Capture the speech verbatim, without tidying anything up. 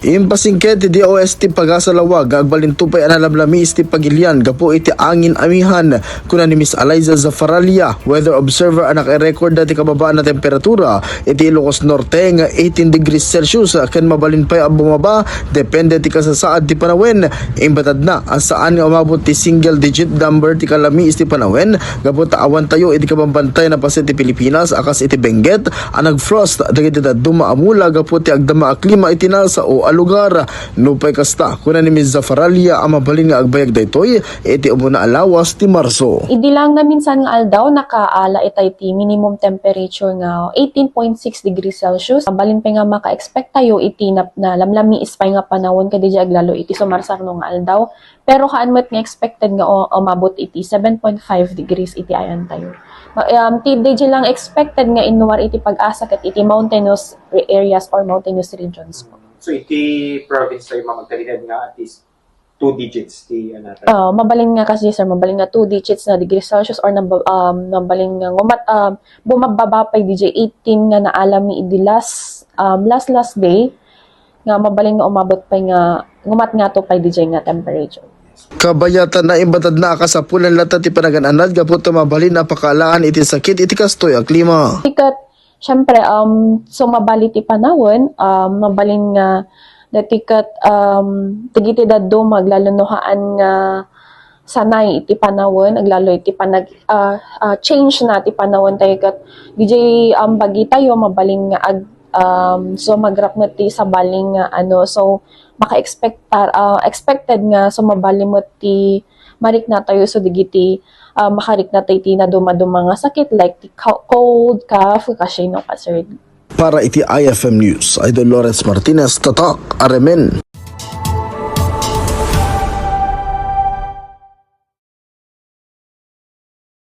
Impasingked ti D O S T Pagasa Laoag nga agbalinto pay a nalamlamiis ti pagilian gapu iti angin amihan. Kuna ni Miss Eliza Zafaralla, weather observer a nakarecord ti kababaan a temperatura iti Ilocos Norte nga eighteen degrees Celsius ken mabalin pay a bumaba depende ti kasasaad ti panawen. Imbatadna a saan nga umabot ti single digit number ti kalamiis ti panawen gapu ta awan tayo iti kabambantayan a paset ti Pilipinas a kas iti Benguet a nag-frost dagiti dadduma a mula gapu ti agdama a klima iti nasao a lugar. Nupay kasta, kuna ni Miss Zafaralla a mabalin nga agbayag daytoy iti umuna a lawas ti Marso. Idi lang naminsan nga aldaw, nakaala itay ti minimum temperature nga eighteen point six degrees Celsius. Mabalin pay nga maka-expect tayo iti nap-, nalamlamiis pay nga panawon kadi di aglalo iti sumarsarno nga aldaw. Pero haan met nga expected nga o-, umabot iti seven point five degrees iti ayan tayo. Ma-, um, ti, di lang expected nga inuar iti Pagasa ket iti mountainous re-, areas or mountainous regions po. So, iti province tayo, ma'am, agtalinaed nga at least two digits ti, ano, Ah, mabalin nga kasi, sir, mabalin nga two digits na degree Celsius or nab-, um, mabalin nga ngumat-, um, bumababa pay di jay eighteen nga naalami idi last, um, last, last day, nga mabalin nga umabot pay nga ngumat nga to pay di jay nga temperature. Kabayatan na imbatad na a kasapulan latta ti panagan-anad gapu ta mabalin a pakaalaan iti sakit iti kastoy a klima. Ikat, syempre, um, so mabali ti panawen, um, mabalin nga, dati kat, um, dagiti dadduma aglalo no haan nga sanay iti panawen, aglalo iti panag-, ah, ah, change na ti panawen tayo kat, di jay, um, bagi tayo, mabalin nga ag-, um, so magrap met ti sabali nga, ano, so maka-expect, ah, expected nga so mabali met ti marikna tayo so dagiti, ah, makarikna tayo ti naduma-duma nga sakit like ti co-, cold, cough, kasino ka, sir. Para iti I F M News, Idol Lawrence Martinez, Tatak, Aremen.